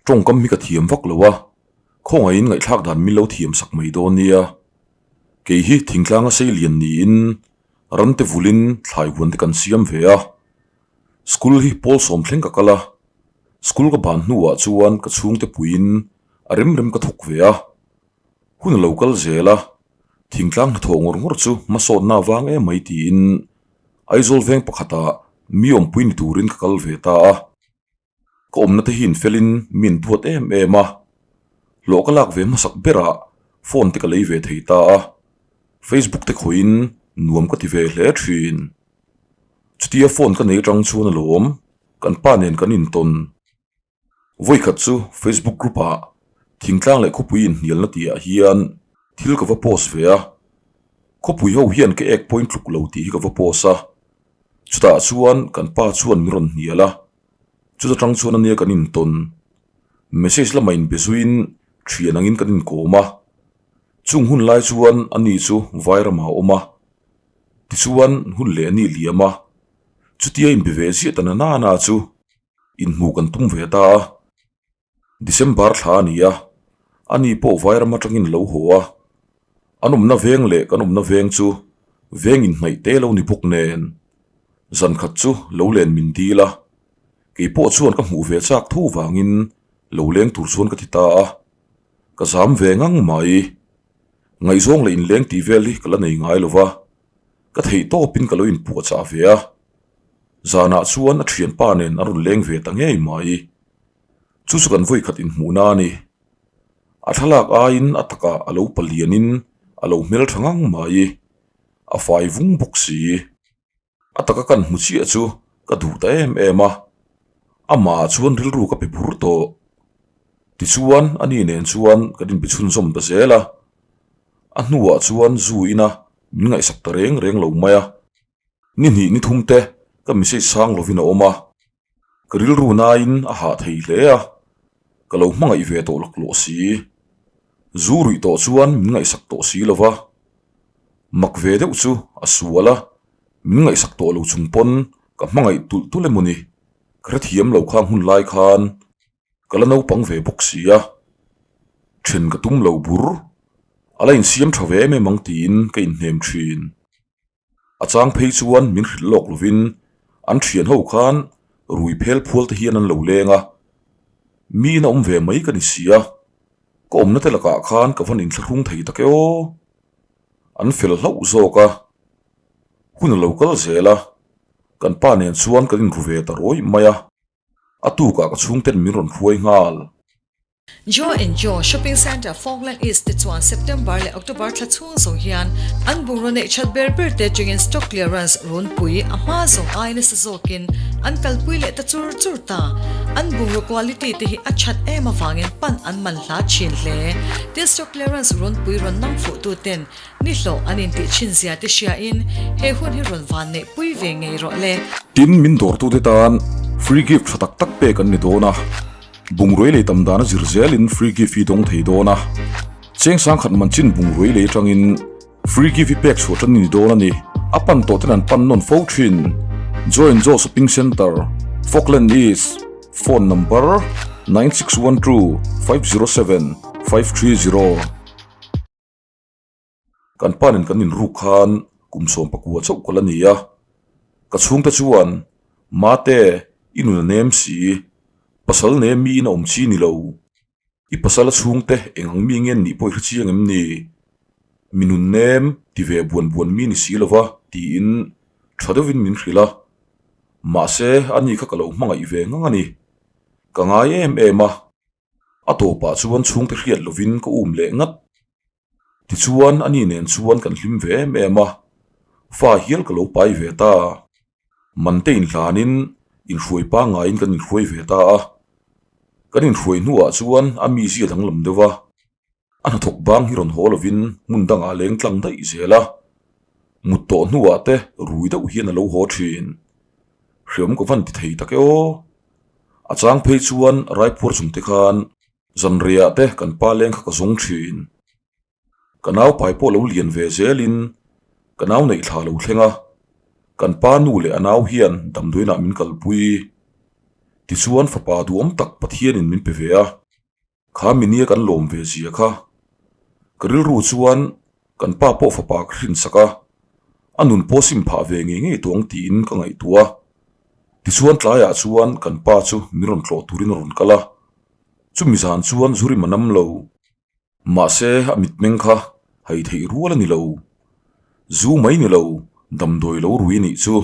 Tawngkam hi ka thiam vak lo a, khawngaihin ngaihthlak dan min lo thiam sak mai dawn nia. Kei hi thingtlanga sei lian niin rante vulin thlai huan te kan siam ve a. School hi pawl sawm thleng ka kal a, school ka ban hnuah chuan ka chhungte puiin a rem rem ka thawk ve a. Hun a lo kal zel a, thingtlang hnathawh ngawr ngawr chu hmasawnna avang em mai tiin Aizawl veng pakhatah mi awmpui ni turin ka kal ve ta a. Ka awmna te hi infelin mi an duat em em a, hlawh ka lak ve hmasak berah phone te ka lei ve thei ta a, Facebook te khawihin nuam ka ti ve hle thin. Chutia phone ka nei atang chuan alawm kan pa nen kan intawn. Vawikhat chu Facebook group ah thingtlang leh khawpui inhnialna tih ah hian thil ka va post ve a, khawpui ho hian ka ek pawhin tluk lo tih hi ka va post a, chutah chuan kan pa chuan min rawn hnial a, chuta tang chuan ania kan intawn. Message lamah inbe zuiin thian angin kan inkawm a, chung hun lai chuan ani chu Vairamah a awm a, tichuan hun leh ani liam a, chutia inbe ve ziah ta na nana chu. Inhmuh kan tum ve ta a, December thla a ni a, ani pawh Vairam atangin a lo haw a, an awmna veng leh kan awmna veng chu veng inhnaih te lo ni bawk nen zan khat chu lo len min dil a, kei pawh chuan ka hmuh ve chak tho vangin lo leng tur chuan ka ti ta a, ka zam ve ngang mai. Ngaihzawng leh inleng tih vel hi ka la nei ngai lo va, ka theih tawpin ka lo inpuahchah ve a. Zanah chuan a thianpa nen a rawn leng ve ta ngei mai. Chu chu kan vawikhat inhmuhna a ni. A thlalak aiin a takah a lo palianin a lo hmel tha ngang mai. A fai vung bawk si. A taka kan hmu chiah chu ka duh ta em em a. Amah chuan rilru ka pe bur tawh. Tichuan ani nen chuan kan inbe chhunzawm ta zel a. A hnuah chuan zu ina min ngaihsak ta reng reng lo mai a. Ni hnih ni thum te ka message sang lovin a awm a, ka rilru nain a hah thei hle a, ka lo hmangaih ve tawh laklawh si. Zu ruih tawh chuan min ngaihsak tawh si lo va, mak ve deuh chu a sual a, min ngaihsak tawh lo chung pawn ka hmangaih tulh tulh emaw ni, ka hrethiam lo khang hun lai khan ka la naupang ve bawk si a, then ka tum lo bur, a la insiam tha ve em em ang tiin ka inhnem thin. A chang phei chuan min hrilh lawk lovin an thian ho khan rui phel phual te hian an lo leng a, mi in a awm ve mai ka ni si a, ka awmna te lakah khan ka van inthlahrung thei tak e aw. An fel hlauh zawk a, hun a lo kal zel a, kan pa nen chuan kan inru ve ta rawih mai a, a tukah ka chhungten min rawn hruai nghal. Joe and Joe Shopping Centre Falkland East te chuan September leh October thla chhung zawng hian an bungraw neih that ber ber te atangin stock clearance runpui a hma zawng ai nasa zawkin an kalpui leh ta chur chur ta. An bungraw quality te hi a that em avangin pan an man hla thin hle. Tin stock clearance runpui rawn nang fuh tu ten ni hlawh an intih thin zia te hriain he hun hi rawn van neih pui ve ngei rawh le. Tin min dawrtute tan free gift tha tak tak pek an ni dawn a. Bungrui lei tam dana zir zelin free gift hi dawng thei dawn a, cheng sangkhat man chin bungrui lei atangin free gift hi pek chhuah tan a ni dawn a ni. A pan tawh ten an pan nawn fo thin. Joy and Joe Shopping Centre, Falkland East, Phone number, 9612 507 530. Kan pa nen kan inruk khan kum 19 chauh ka la ni a, ka chhungte chuan Mate i nun a nem si, pasal ne miin a awm chi ni lo, i pasal a chhungte eng ang mi nge an nih pawh i hre chiang em ni? Mi nun nem ti ve buan buan mi ni si lova tiin tha deuhin min hrilh a, mahse ani kha ka lo hmangaih ve ngang a ni, ka ngai em em a. A tawpah chuan chhungte hriat lovin ka um leh ngat. Tichuan ani nen chuan kan hlim ve em em a, fa hial ka lo pai ve ta. Mante inhlanin inhruai pangaiin kan inhruai ve ta a. Kan inhruai hnuah chuan a mizia danglam deuh a. A hnathawk bang hi rawn haw lovin hmun dangah a leng tlang daih zel a. Mut tawh hnuah te rui deuh hian a lo haw thin. Hriam ka van ti thei tak e aw. A chang phei chuan Raipur chung te khan zanriah te kan pa leng kha ka zawng thin. Ka nau pai pawh lo lian ve zelin ka nau neih thla lo thleng a, kan pa nu leh a nau hian damdawiinah min kalpui. Tichuan fapa duhawm tak Pathianin min pe ve a, kha minia kan lawm ve zia kha. Ka rilru chuan kan pa pawh fapa ka hrinsak a, a nun pawh sim phah ve ngei ngei tawh ang tiin ka ngaihtuah a. Tichuan tlaiah chuan kan pa chu min rawn tlawh turin a rawn kal a, chumi zan chuan Zurima nam lo. Mahse, a mitmeng kha hai theih rual a ni lo. Zu mai ni lo, damdawi lo rui a nih chu.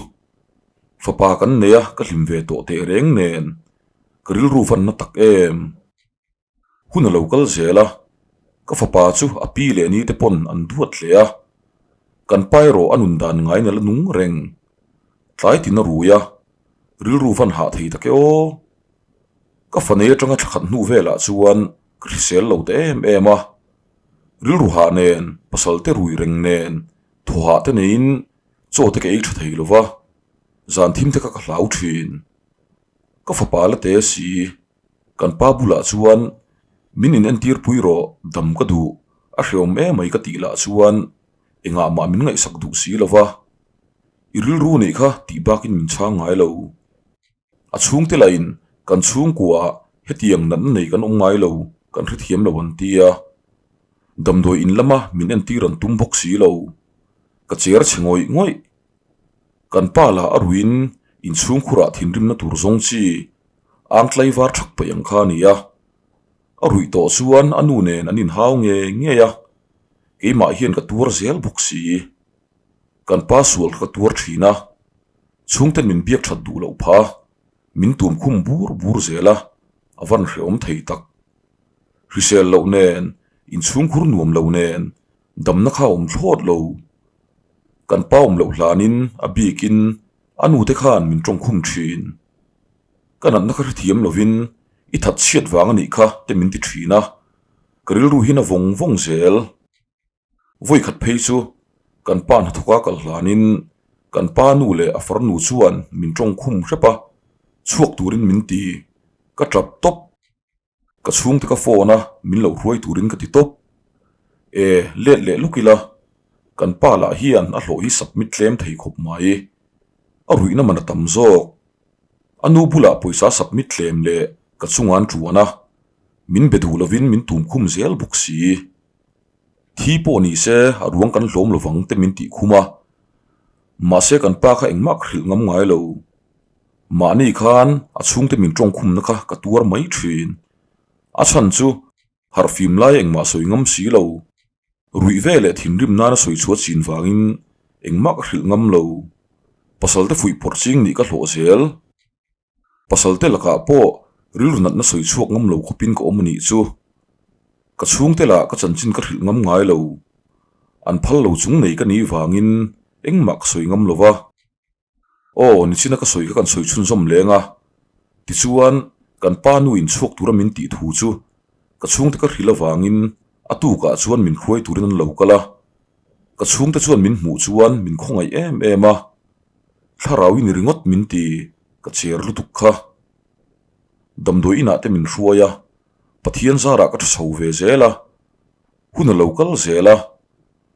Fapa kan nei a, ka hlim ve tawh teh reng nen, ka rilru vanna tak em. Hun a lo kal zel a, ka fapa chu a pi leh ni te pawn an duat hle a. Kan pa erawh a nun dan ngaiin a la nung reng. Tlai tin a rui a, rilru van hah thei tak e aw. Ka fanei atanga thla khat hnu velah chuan ka hrisel lo ta em em a, rilru hah nen, pasal te rui reng nen, thaw hah te neiin chaw te ka ei tha thei lo va, zan thim te kha ka hlau thin. Ka fapa la te si, kan pa bulah chuan min in entir pui rawh, dam ka duh, a hreawm emai ka tih lah chuan engah mah min ngaihsak duh si lo va, i rilru neih kha tih bakin min chhang ngai lo. A chhungte lahin kan chhungkuaah hetiang natna nei kan awm ngai lo, kan hrethiam lo an ti a. Damdawi in lama min entir an tum bawk si lo. Ka cher chhe ngawih ngawih. Kan pa lah a ruiin inchhungkhurah thinrimna tur zawng chi ang tlaivar thak paih ang kha a ni a. A ruih tawh chuan a nu nen an inhau ngei ngei a, keimah hian ka tuar zel bawk si. Kan pa sual kha ka tuar thin a, chhungten min biak that duh loh pha, min tum khum bur bur zel a, a van hrehawm thei tak. Hrisel loh nen, inchhungkhur nuam lo nen, damna kha a awm thlawt lo. Kan pa awm loh hlanin a bikin a nute khan min tawng khum thin. Ka natna kha hrethiam lovin i that chhiat vang a nih kha te min ti thin a, ka rilru hian a vawng vawng zel. Vawikhat phei chu kan pa hnathawka kal hlanin kan pa nu leh a farnu chuan min tawng khum hrep a, chhuak turin min ti, ka tap tawp. Ka chhungte ka phone a, min lo hruai turin ka ti tawp. E, let leh lawk ila, kan pa lah hian a hlawh hi submit tlem thei khawp mai. A ruihna man a tam zawk. A nu bulah pawisa submit tlem leh ka chunga an tuan a, min be duh lovin min tum khum zel bawk si. Thi pawh ni se a ruang kan hlawm lovang te min tih khum a, mahse kan pa kha engmah ka hrilh ngam ngai lo. Mahni khan a chhungte min tawng khumna kha ka tuar mai thin. A chhan chu harhfim lai engmah sawi ngam si lo. Ruih ve leh thinrim nana sawi chhuah chin vangin engmah ka hrilh ngam lo. Pasal te fuih phawrh ching nih ka hlawh zel. Pasal te lakah pawh rilru natna sawi chhuak ngam lo khawpin ka awm a nih chu. Ka chhungte lah ka chanchin ka hrilh ngam ngai lo. An phal lo chung nei ka nih vangin engmah ka sawi ngam lo va. Aw, nichina ka sawi kha kan sawi chhunzawm leng a. Tichuan, kan pa nu in chhuak tura min tih thu chu ka chhungte ka hrilh avangin a tukah chuan min hruai turin an lo kal a. Ka chhungte chuan min hmuh chuan min khawngaih em em a. Thlarau i ni ringawt min ti, ka cher lutuk kha. Damdawi inah te min hruai a, Pathian zarah ka tha chho ve zel a, hun a lo kal zel a,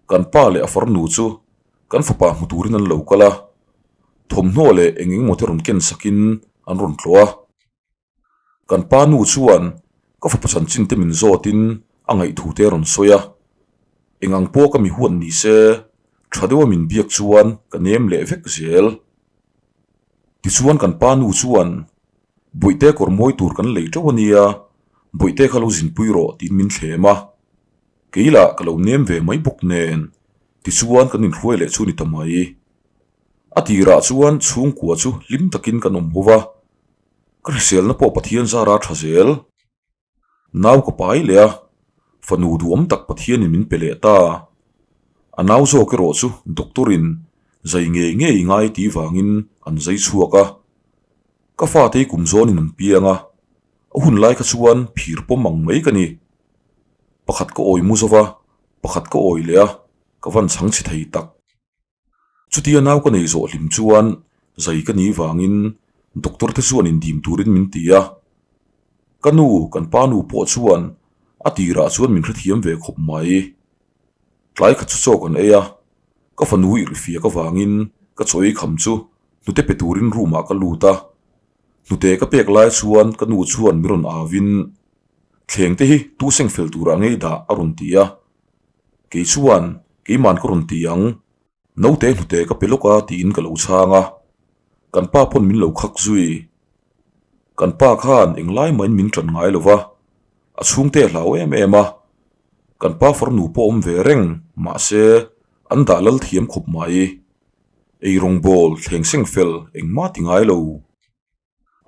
kan pa leh a farnu chu kan fapa hmu turin an lo kal a, thawmhnaw leh eng eng emaw te rawn ken sakin an rawn tlawh a. Kan pa nu chuan ka fapa chanchin te min zawtin a ngaihthu te a rawn sawi a, eng ang pawh ka mi huat ni se tha deuha min biak chuan ka nem leh vek zel. Tichuan kan pa nu chuan Bawihte kawr mawi tur kan lei teuh a nia, Bawihte kha lo zinpui rawh tiin min thlem a, kei lah ka lo nem ve mai bawk nen tichuan kan inhruai leh chu ni ta mai. A tirah chuan chhungkua chu hlim takin kan awm ho va. Ka hriselna pawh Pathian zara tha zel. Nau ka pai leh a, fanu duhawm tak Pathianin min pe leh ta. A nau zawk erawh chu doctor-in zai ngei ngei ngai tih vangin an zai chhuak a. Ka fate kum zawnin an piang a, a hun lai kha chuan phir pawm ang mai ka ni. Pakhat ka awi mu zova, pakhat ka awi leh a, ka van chhang chhe thei tak. Chutia nau ka nei zawh hlim chuan zai ka nih vangin doctor te chuan indim turin min ti a. Ka nu, kan pa nu pawh chuan a tirah chuan min hrethiam ve khawp mai. Tlai khat chu chaw kan ei a, ka fanu irhfiak avangin ka chaw ei kham chu hnute pe turin room ah ka lut a. Hnute ka pek lai chuan ka nu chuan mi rawn au in, Thleng te hi tu seng fel turah ngei dah a rawn ti a. Kei chuan keiman ka rawn ti ang, naute hnute ka pe lawk a tiin ka lo chhang a. Kan pa pawn min lo khak zui. Kan pa khan englai mahin min ṭan ngai lo va, a chhungte a hlau em em a. Kan pa farnu pawh awm ve reng, mahse an dah lal thiam khawp mai. Ei rawngbawl thleng seng fel engmah ti ngai lo.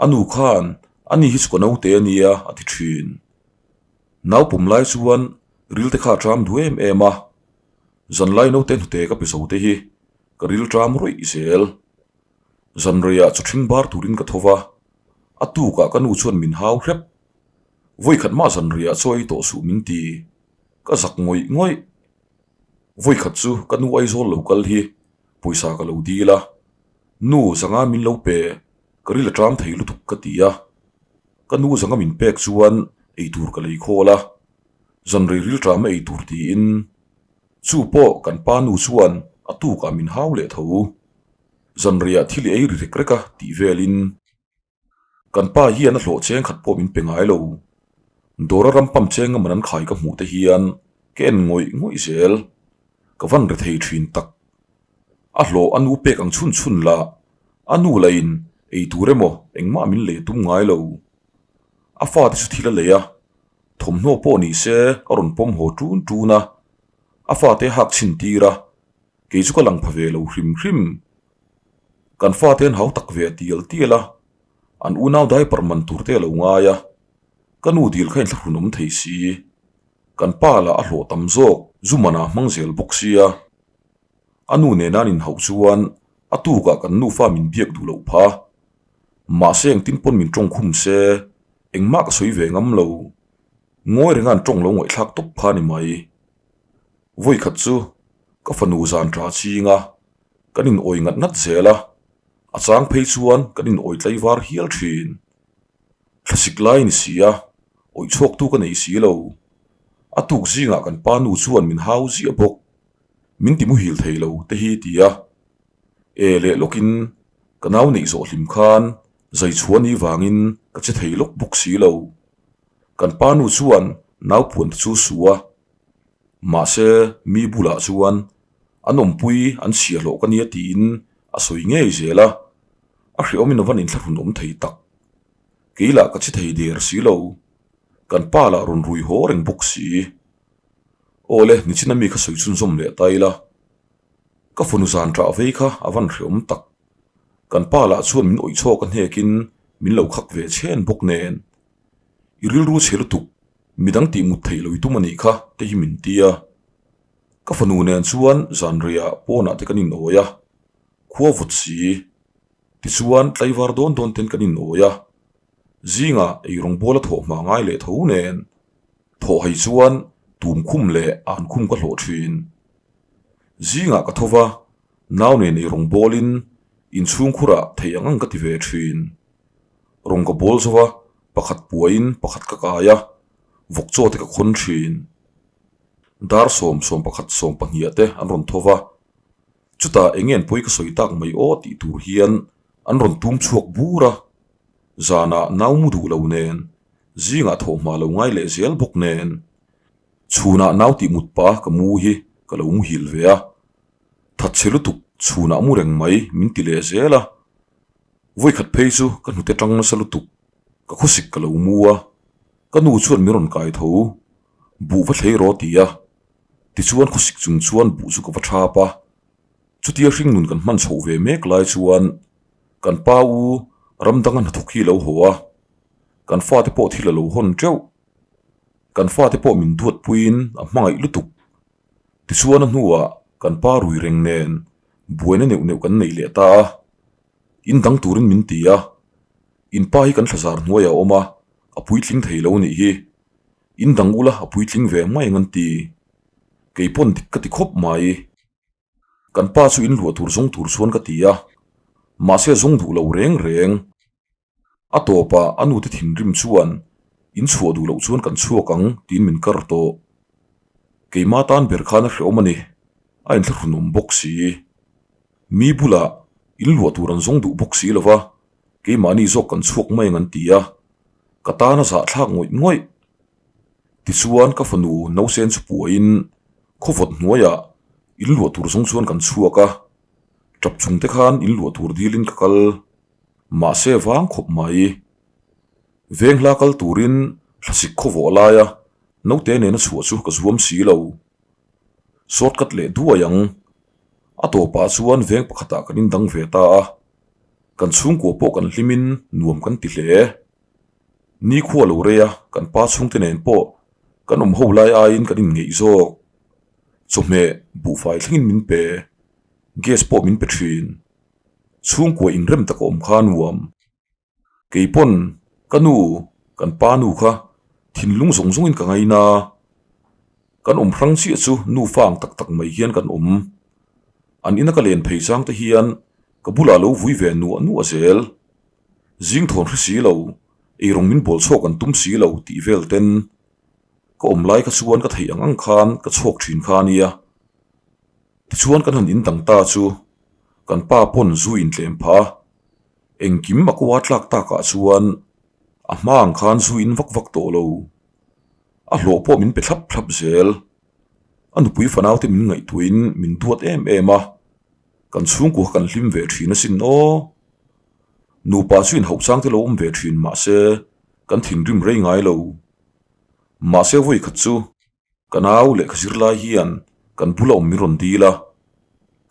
A nu khan ani hi chu ka naute a nia a ti thin. Nau pum lai chuan ril te kha a ṭam duh em em a, zanlai naute hnute ka pe zo te hi ka ril ṭam rawih zel. Zanreiah chaw ṭhing bar turin ka tho va, a tukah ka nu chuan min hau hrep. Vawikhat mah zanreiah chaw ei tawh suh min ti, ka zak ngawih ngawih. Vawikhat chu ka nu Aizawl lo kal hi pawisa ka lo dil a, Nu zanga min lo pe, ka ril a ṭam thei lutuk ka ti a. Ka nu zanga min pek chuan eitur ka lei khawl a, zanrei ril ṭam a eitur tiin chu pawh kan pa nu chuan a tukah min hau leh tho. Zanreiah thil i ei ri rek rek a tih velin. Kan pa hian a hlawh cheng khat pawh min pe ngai lo. Dawra ram pam cheng a man an khai ka hmuh te hian ka en ngawih ngawih zel. Ka van re thei thin tak. A hlawh a nu pek ang chhun chhun lah a nu lah in ei tur emaw engmah min lei tum ngai lo. A fate chu thil a lei a, thawmhnaw pawh ni se a rawn pawm haw tun tun a, a fate a hak chhin tir a, kei chu ka lang pha ve lo hrim hrim. Kan fate an hau tak ve a tial tial a, an unau diaper man tur te a lo ngai a, ka nu dil kha inthlahrun awm thei si, kan pa lah a hlawh tam zawk zu manah hmang zel bawk sia, a nu nena an inhauh chuan a tukah kan nufa min biak duh loh pha, mahse engtin pawn min tawng khum se engmah ka sawi ve ngam lo, ngawi renga an tawng lo ngaihthlak tawp pha ni mai. Vawikhat chu ka fanu zan tha ching a. Kan in awi ngat ngat zel a, a chang phei chuan kan in awi tlaivar hial thin. Thlasik lai ni si a, awih chhuaktu ka nei si lo. A tuk zingah kan pa nu chuan min hau ziah bawk. Min ti muhil thei lo te hi ti a. E leh lawkin ka nau neih zawh hlim khan zai chhuah ni vangin ka che thei lawk bawk si lo. Kan pa nu chuan nau puan te chu su a. Mahse mi bulah chuan An awmpui an chhiah hlawh ka nia tiin a sawi ngei zel a, a hreawmin a van inthlahrun awm thei tak. Kei lah ka che thei der si lo, kan pa lah rawn rui haw reng bawk si. Aw le, nichina mi kha sawi chhunzawm leh ta ila. Ka fanu zan ṭah vei kha a van hreawm tak. Kan pa lah chuan min awih chhawk a hnekin min lo khak ve chhen bawk nen. I rilru chhe lutuk, midang tih mut theih lo i tum a nih kha te hi min ti a. Ka fanu nen chuan zanriah pawnah te kan inawi a, khua vawt si. Tichuan tlaivar dawn dawn ten kan inawi a, zingah eirawng bawla thawh hma ngai leh tho nen thawh hai chuan tum khum leh an khum ka hlawh thin. Zingah ka tho va, nau nen eirawng bawlin inchhungkhurah theih ang ang ka ti ve thin. Rawng ka bawl zo va, pakhat puain pakhat ka kai a, vawk chaw te ka khawn thin. Dar 11 20 te an rawn tho va, chutah eng nge an pawi ka sawi tak mai aw tih tur hian an rawn tum chhuak bur a, zanah nau mu duh lo nen, zingah thawh hma lo ngai leh zel bawk nen, chhunah nau tih mut pa ka mu hi ka lo muhil ve a, thatchhe lutuk chhunah mu reng mai min ti leh zel a, vawikhat phei chu ka hnute tang nasa lutuk ka khawsik ka lo mu a, ka nu chuan min rawn kai tho. Buh va thlei rawh ti a, tichuan khawsik chung chuan buh chu ka va thap a. Chutia hringnun kan hman chhoh ve mek lai chuan kan pa u ram danga hnathawk hi a lo haw a, kan fate pawh thil a lo hawn teuh. Kan fate pawh min duatpuiin a hmangaih lutuk. Tichuan a hnuah kan pa rui reng nen buaina neuh neuh kan nei leh ta a, in dang turin min ti a, in pa hi kan thlazar hnuaiah a awm a, a puitling thei lo nih hi. In dang ula a puitling ve mai ang an ti. Kei pawn dik ka ti khawp mai. Kan pa chu in luah tur zawng tur chuan ka ti a, mahse zawng duh lo reng reng. A tawpah a nute thinrim chuan in chhuah duh loh chuan kan chhuak ang tiin min kar tawh. Keima tan ber khan a hreawm a ni, a inthlahrunawm bawk si. Mi bulah in luah tur an zawng duh bawk si lo va. Keimahni zawk kan chhuak mai ang an ti a, ka tan a zahthlak ngawih ngawih. Tichuan ka fanu Nausen chu puahin khawvawt hnuaiah in luah tur zawng chuan kan chhuak a, tap chung te khan in luah tur dilin ka kal. Mahse vang khawp mai. Venghla kal turin thlasik khawvawh laia naute nena chhuah chu ka zuam si lo. Shortcut leh duai ang. A tawpah chuan veng pakhatah kan indang ve ta a, kan chhungkua pawh kan hlimin nuam kan ti hle. Nikhua lo rei a, kan pa chhungte nen pawh kan awm ho lai aiin kan inngeih zawk. Chawhmeh buhfai thlengin min pe, gas pawh min pe thin. Chhungkua inrem taka awm kha a nuam. Kei pawn ka nu, kan pa nu kha thinlung zawng zawngin ka ngaina. Kan awm hrang chiah chu nu fa ang tak tak mai hian kan awm. An ina ka len phei chang te hian ka bulah lo vui ve nuah nuah zel. Zing thawn hre si lo, eirawng min bawl chhawk an tum si lo tih vel ten ka awm lai kha chuan ka theih ang ang khan ka chhawk thin kha a nia. Tichuan kan han indang ta chu kan pa pawn zu intlem phah a. Engkim a kua tlak takah chuan a hma ang khan zu in vak vak tawh lo. A hlawh pawh min pe thlap thlap zel. A nupui fanau te min ngaihtuahin min duat em em a, kan chhungkua kha kan hlim ve thin asin aw. Nupa chu inhauh chang te lo awm ve thin mahse kan thinrim rei ngai lo. Mahse vawi khat chu. Ka nau lehkha zir lai hian kan bula awm min rawn dil a,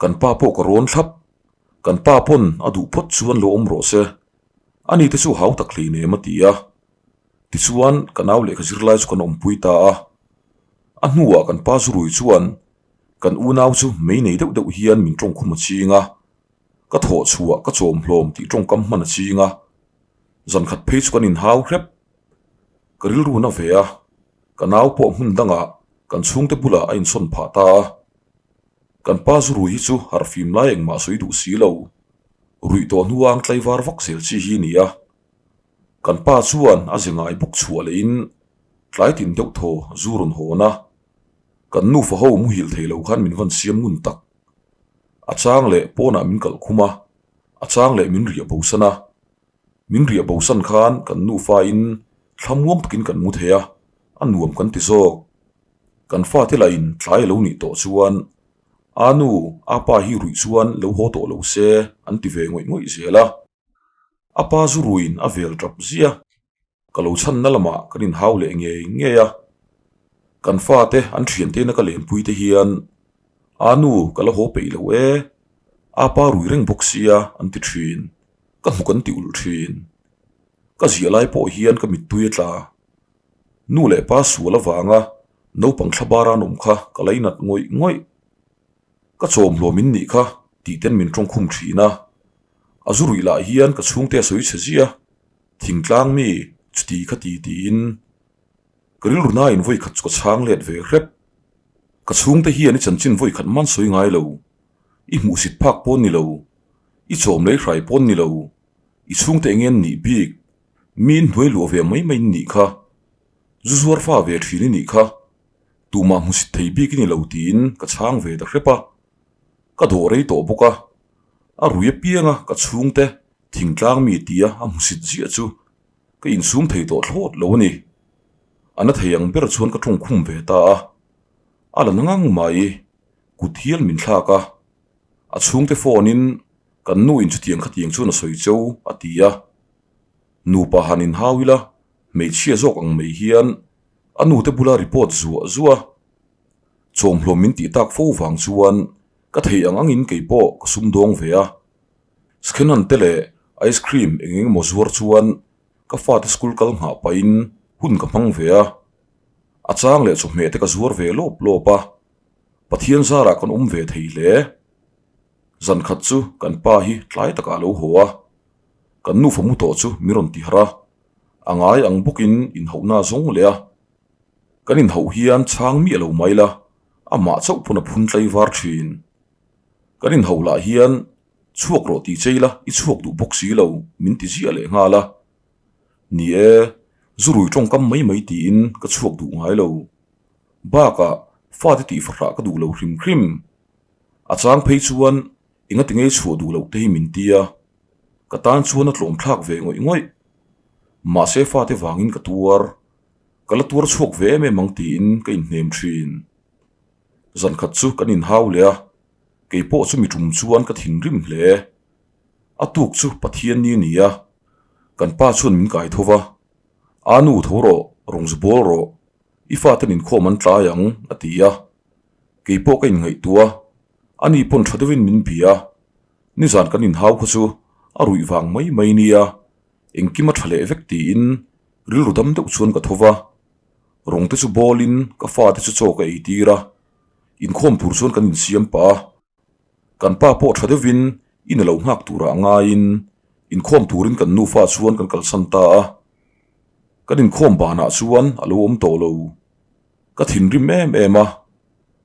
kan pa pawh ka rawn thlap. Kan pa pawn a duh phawt chuan lo awm rawh se, ani te chu hau tak hleinem a ti a. Tichuan ka nau lehkha zir lai chu kan awmpui ta a. A hnuah kan pa zurui chuan kan unau chu mei nei deuh deuh hian min tawngkhum a ching a, ka thawh chhuah ka chawm hlawm tih tawngkam hman a ching a, zankhat phei chu kan inhau hrep. Ka rilru na ve a. Ka nau pawh hmun dangah kan chhungte bulah a insawn phah ta a. Kan pa zu rui hi chu harhfim lai engmah sawi duh si lo. Ruih tawh hnua ang tlaivar vak zel chi hi ni a. Kan pa chuan a ze ngai bawk chhuah lehin tlai tin deuh thaw zu rawn hawn a. Kan nufa ho muhil thei lo khan min van siam ngun tak. A chang leh pawnah min kalh khum a, a chang leh min riah bosan a. Min riah bosan khan kan nufa in thlamuang takin kan mu thei a, a nuam kan ti zawk. Kan fate lah in tlai a lo nih tawh chuan a nu, a pa hi ruih chuan lo haw tawh lo se an ti ve ngawih ngawih zel a. A pa zu ruiin a vel tap ziah. Ka lo chhanna lamah kan inhau leh ngei ngei a, kan fate an thiantena ka lenpui te hian a nu ka la haw peih lo e, a pa rui reng bawk sia an ti thin, ka hmu kan ti ulh thin. Ka ziah lai pawh hian ka mittui a tla. Nu leh pa sual avanga naupang thla bara an awm kha ka lainat ngawih ngawih. Ka chawmhlawm in nih kha tih ten min tawngkhum thin a, a zu ruih lah hian ka chhungte a sawi chhe ziah. Thingtlang mi chuti kha ti tiin ka rilru nain vawi khat chu ka chhang let ve hrep. Ka chhungte hian i chanchin vawi khat man sawi ngai lo, i hmuhsit phak pawn ni lo, i chawm lei hrai pawn ni lo, i chhungte eng nge an nih bik, mi in hnuai luah ve mai mai in nih kha, zu zuar fa ve thin i nih kha, tumah hmusit thei bik i ni lo tiin ka chhang ve ta hrep a. Ka dawh rei tawh bawk a, a rui apianga ka chhungte Thingtlang mi tia a hmusit ziah chu ka insum thei tawh thlawt lo a ni. A na thei ang ber chuan ka tawngkhum ve ta a, a la na ngang mai, kut hial min thlak a. A chhungte phone in kan nu in chutiang khatiang chuan a sawi cheu a ti a. Nupa han inhau ila hmeichhia zawk ang mai hian a nute bula report zuah zuah a. Chawmhlawm min tih tak fo vang chuan ka thei ang angin keipawh ka sumdawng ve a. Skenan te leh ice cream eng eng emaw zuar chuan ka fate school kal nghah pahin hun ka hmang ve a, a chang leh chawhmeh te ka zuar ve lawp lawp a, Pathian zarah kan awm ve thei hle. Zan khat chu kan pa hi tlai takah a lo haw a, kan nufa mu tawh chu min rawn ti harh a, a ngai ang bawkin inhauhna a zawng leh a, kan inhauh hian chhang miah lo mai la, amah chauh pawn a phun tlaivar thin. Kan inhauh lah hian chhuak rawh tih chei la, i chhuak duh bawk si lo, min ti ziah leh nghal a. Ni e, zu rui tawngkam mai mai tiin ka chhuak duh ngai lo. Bakah fate tih fahrah ka duh lo hrim hrim. A chang phei chuan enga ti ngei chhuah duh loh te hi min ti a. Ka tan chuan a tlawm thlak ve ngawih ngawih. Mahse fate vangin ka tuar. Ka la tuar chhuak ve em em ang tiin ka inhnem thin. Zan khat chu kan inhau leh a, kei pawh chumi tum chuan ka thinrim hle. A tuk chu Pathian ni a ni a, kan pa chuan min kai tho va, A nu tho rawh, rawn zu bawl rawh, i faten inkhawm an tlai ang, a ti a. Kei pawh ka inngaihtuah a, ani pawn tha deuhin min bia a, nizan kan inhau kha chu a ruih vang mai mai nia, engkim a tha leh vek tiin rilru dam deuh chuan ka tho va. Rawng te chu bawlin ka fate chu chaw ka ei tir a, inkhawm tur chuan kan insiam pah a. Kan pa pawh tha deuhin in a lo nghak turah ngaiin inkhawm turin kan nufa chuan kan kalsan ta a. Kan inkhawm banah chuan a lo awm tawh lo. Ka thinrim em em a,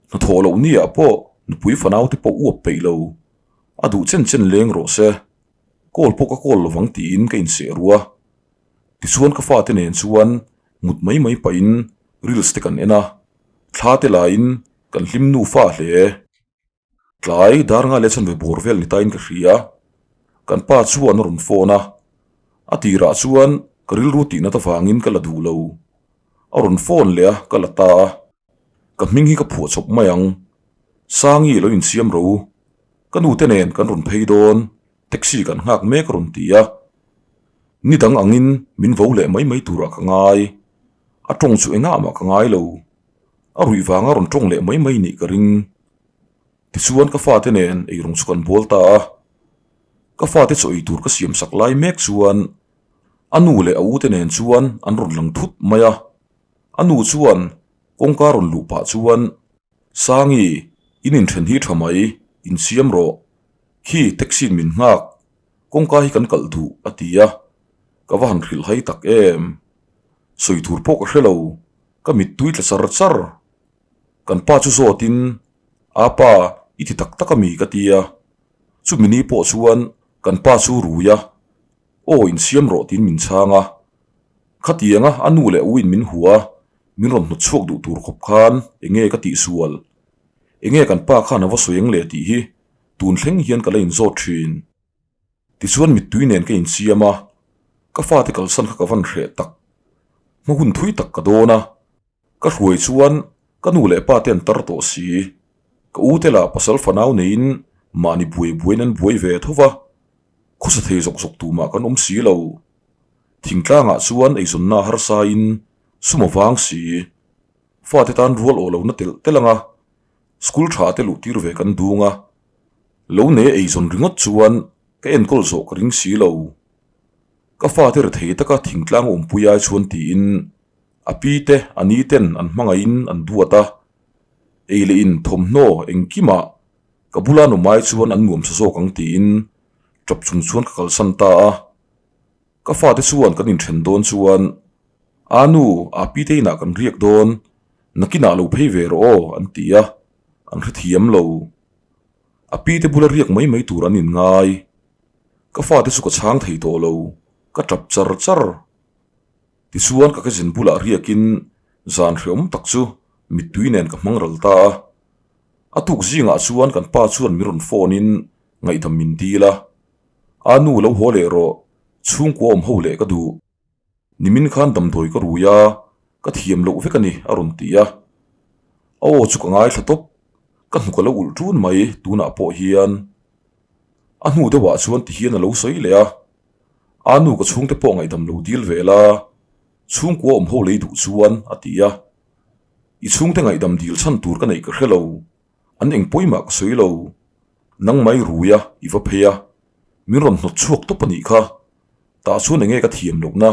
hnathawh loh ni ah pawh nupui fanau te pawh uap peih lo, a duh chen chen leng rawh se, call pawh ka call lovang tiin ka inseh ruah. Tichuan ka fate nen chuan mut mai mai pahin reels te kan en a, thla te laiin kan hlim nufa hle. Tlai dar nga leh chanve bawr vel ni tain ka hria. Kan pa chuan a rawn phone a, a tirah chuan ka rilru tih nat avangin ka la duh lo. A rawn phone leh a, ka la ta a. Ka hming hi ka phuah chawp mai ang. Sangi lo insiam ro. Ka nute nen kan rawn phei dawn, taxi kan nghak mek a rawn ti a. Ni dang angin min vo leh mai mai turah ka ngai. A tawng chu engah mah ka ngai lo. A ruih vanga rawn tawng leh mai mai nih ka ring. Tichuan ka fate nen eirawng chu kan bawl ta a. Ka fate chaw ei tur ka siam sak lai mek chuan a nu leh a u te nen chuan an rawn lang thut mai a. A nu chuan kawngka rawn luh pah chuan, Sangi, in inthen hi tha mai, insiam rawh. Khi taxi in min nghak, kawngka hi kan kalh duh a ti a. Ka va han hrilh hai tak em. Sawi tur pawh ka hre lo, ka mittui tla char char. Kan pa chu zawtin, A pa, i ti tak tak a mi? ka ti a. Chumi ni pawh chuan kan pa chu rui a, Aw, insiam rawh tiin min chhang a. Khatianga a nu leh uin min hua, min rawn hnawt chhuak duh tur khawp khan enge ka tihsual? Enge kan pa khan a va sawi ang le tih hi tun thleng hian ka la inzawt thin. Tichuan mittui nen ka insiam a, ka fate kalsan kha ka van hreh tak. Hma hun thui tak ka dawn a, ka hruai chuan ka nu leh pa te an tar tawh si. Ka u te lah pasal fanau neiin mahni buai buaiin an buai ve tho va, khawsa thei zawk zawk tumah kan awm si lo. Thingtlangah chuan eizawnna harsain sum a vang si. Fate tan rual awh lohna telh telh anga school tha te luh tir ve kan dung a, lo nei eizawn ringawt chuan ka enkawl zawh ka ring si lo. Ka fate rethei taka thingtlang awmpui ai chuan tiin a pi te a ni ten an hmangaihin an duat a, ei leh in thawmhnaw engkimah ka bula nawm ai chuan an nuamsa zawk ang tiin tap chung chuan ka kalsan ta a. Ka fate chuan kan inthen dawn chuan, A nu, a pi te inah kan riak dawn, nakinah lo phei ve rawh aw, an ti a, an hrethiam lo. A pi te bula riak mai mai tur an inngai. Ka fate chu ka chhang thei tawh lo, ka tap char char. Tichuan ka cousin bulah riakin zan hreawm tak chu mittui nen ka hmang ral ta a. A tuk zingah chuan kan pa chuan min rawn phone in ngaihdam min dil a. A nu lo haw leh rawh, chhungkua awm ho leh ka duh. Nimin khan damdawi ka rui a, ka thiam loh vek a ni a rawn ti a. A aw chu ka ngaithla tawp, ka hnuk a lo ulh ṭun mai tunah pawh hian. A hnu deuhah chuan tihian a lo sawi leh a, A nu ka chhungte pawh ngaihdam lo dil ve la, chhungkua awm ho lei duh chuan a ti a. I chhungte ngaihdam dil chhan tur ka neih ka hre lo. An eng pawimah ka sawi lo. Nang mai rui a, i va phei a. Min rawn hnawt chhuak tawp a nih kha. Tah chuan enge ka thiam lohna.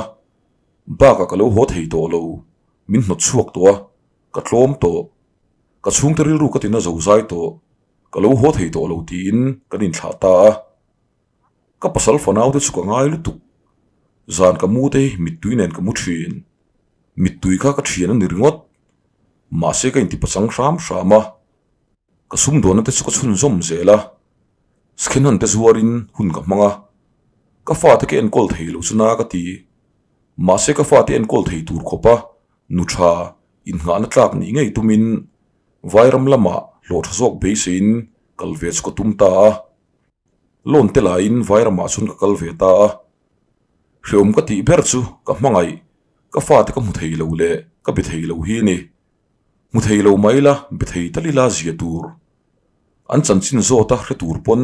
Bakah ka lo haw thei tawh lo. Min hnawt chhuak tawh a, ka tlawm tawh. Ka chhungte rilru ka tina zo zai tawh. Ka lo haw thei tawh lo tiin kan inthlah ta a. Ka pasal fanau te chu ka ngai lutuk. Zan ka mu te hi mittui nen ka mu thin. Mittui kha ka thian a ni ringawt. Mahse ka intipachang hram hram a. Ka sumdawnna te chu ka chhunzawm zel a. Skhenhan te zuarin hun ka hmang a. Ka fate ka enkawl thei lo chu na ka ti. Mahse ka fate enkawl thei tur khawpa nu tha innghahna tlak nih ngei tumin Vairam lamah hlawhtha zawk beiseiin kal ve chu ka tum ta a. Loan te la in Vairamah chuan ka kal ve ta a. Hreawm ka tih ber chu ka hmangaih, ka fate ka hmu thei lo leh ka be thei lo hi a ni. Hmu thei lo mai la, be thei tal ila zia tur. An chanchin zawta hre tur pawn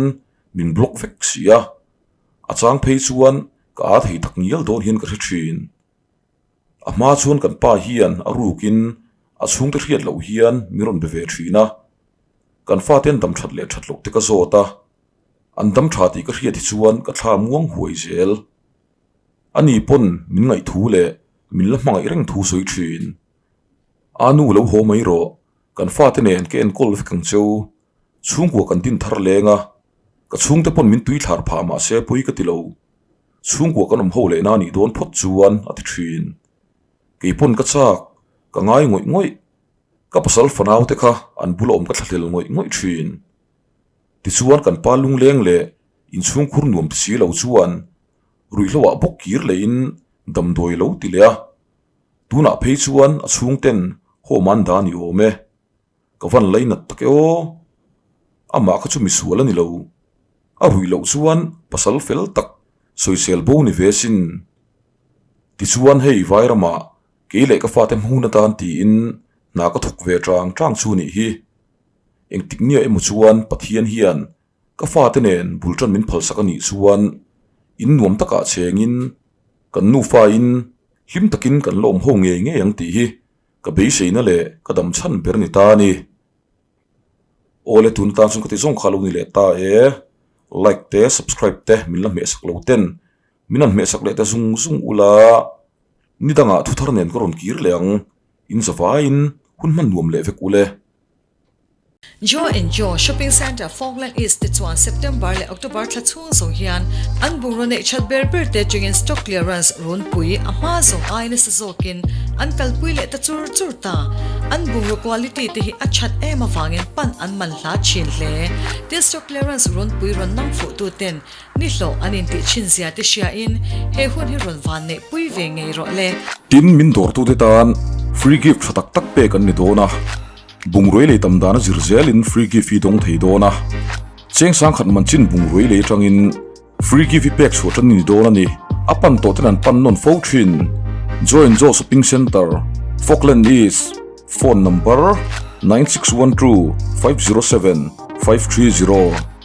min block vek si a, a chang phei chuan ka aa thei tak ngial dawn hian ka hre thin. A hma chuan kan pa hian a rukin a chhungte hriat loh hian min rawn be ve thin a, kan fate an dam that leh that loh te ka zawt a, an dam tha tih ka hriat hi chuan ka thla muang huai zel. Ani pawn min ngaih thu leh min la hmangaih reng thu sawi thin. A nu lo haw mai rawh, kan fate nen ka enkawl vek ang cheu, chhungkua kan din thar leng a, ka chhungte pawn min tui thlar phah mahse pawi ka ti lo. Chhungkua kan awm ho leh na nih dawn phawt chuan a ti thin. Kei pawn ka chak, ka ngai ngawih ngawih. Ka pasal fanau te kha an bula awm ka thlahlel ngawih ngawih thin. Tichuan kan pa lungleng leh inchhungkhur nuam ti si lo chuan ruihhlo ah bawk kir lehin damdawi lo ti leh a. Tunah phei chuan a chhungten home an dah a ni awm e. Ka van lainat tak e aw. Amah kha chu misual a ni lo. A ruih loh chuan pasal fel tak sawisel bo ni ve sin. Tichuan hei Vairamah kei leh ka fate hmun atan tiin hna ka thawk ve chang chang chu nih hi. Engtik nia emaw chuan Pathian hian ka fate nen bul tan min phalsak a nih chuan in nuam takah chengin kan nufain hlim takin kan la awm ho ngei ngei ang tih hi Ka beiseina leh ka dam chhan ber ni ta a ni. Awle tun atan chuan ka ti zawng kha lo ni leh ta e. Like te subscribe te min la hmehsak lo ten min han hmehsak leh ta zung zung ula ni dangah thu thar nen ka rawn kir leh ang. In zavaiin hun hman nuam leh vek ule. Joe and Joe Shopping Centre Falkland East te chuan September leh October thla chhung zawng hian an bungraw neih that ber ber te atangin stock clearance runpui a hma zawng ai nasa zawkin an kalpui leh ta chur chur ta. An bungraw quality te hi a that em avangin pan an man hla thin hle. Tin stock clearance runpui rawn nang fuh tu ten ni hlawh an intih thin zia te hriain he hun hi rawn van neih pui ve ngei rawh le. Tin min dawrtute tan free gift tha tak tak pek an ni dawn a. Bungrui lei tam dana zir zelin free gift hi dawng thei dawn a, cheng sangkhat man chin bungrui lei atangin free gift hi pek chhuah tan a ni dawn a ni. A pan tawh ten an pan nawn fo thin. Join Joe Shopping Centre, Falkland East, Phone number, 9612 507 530.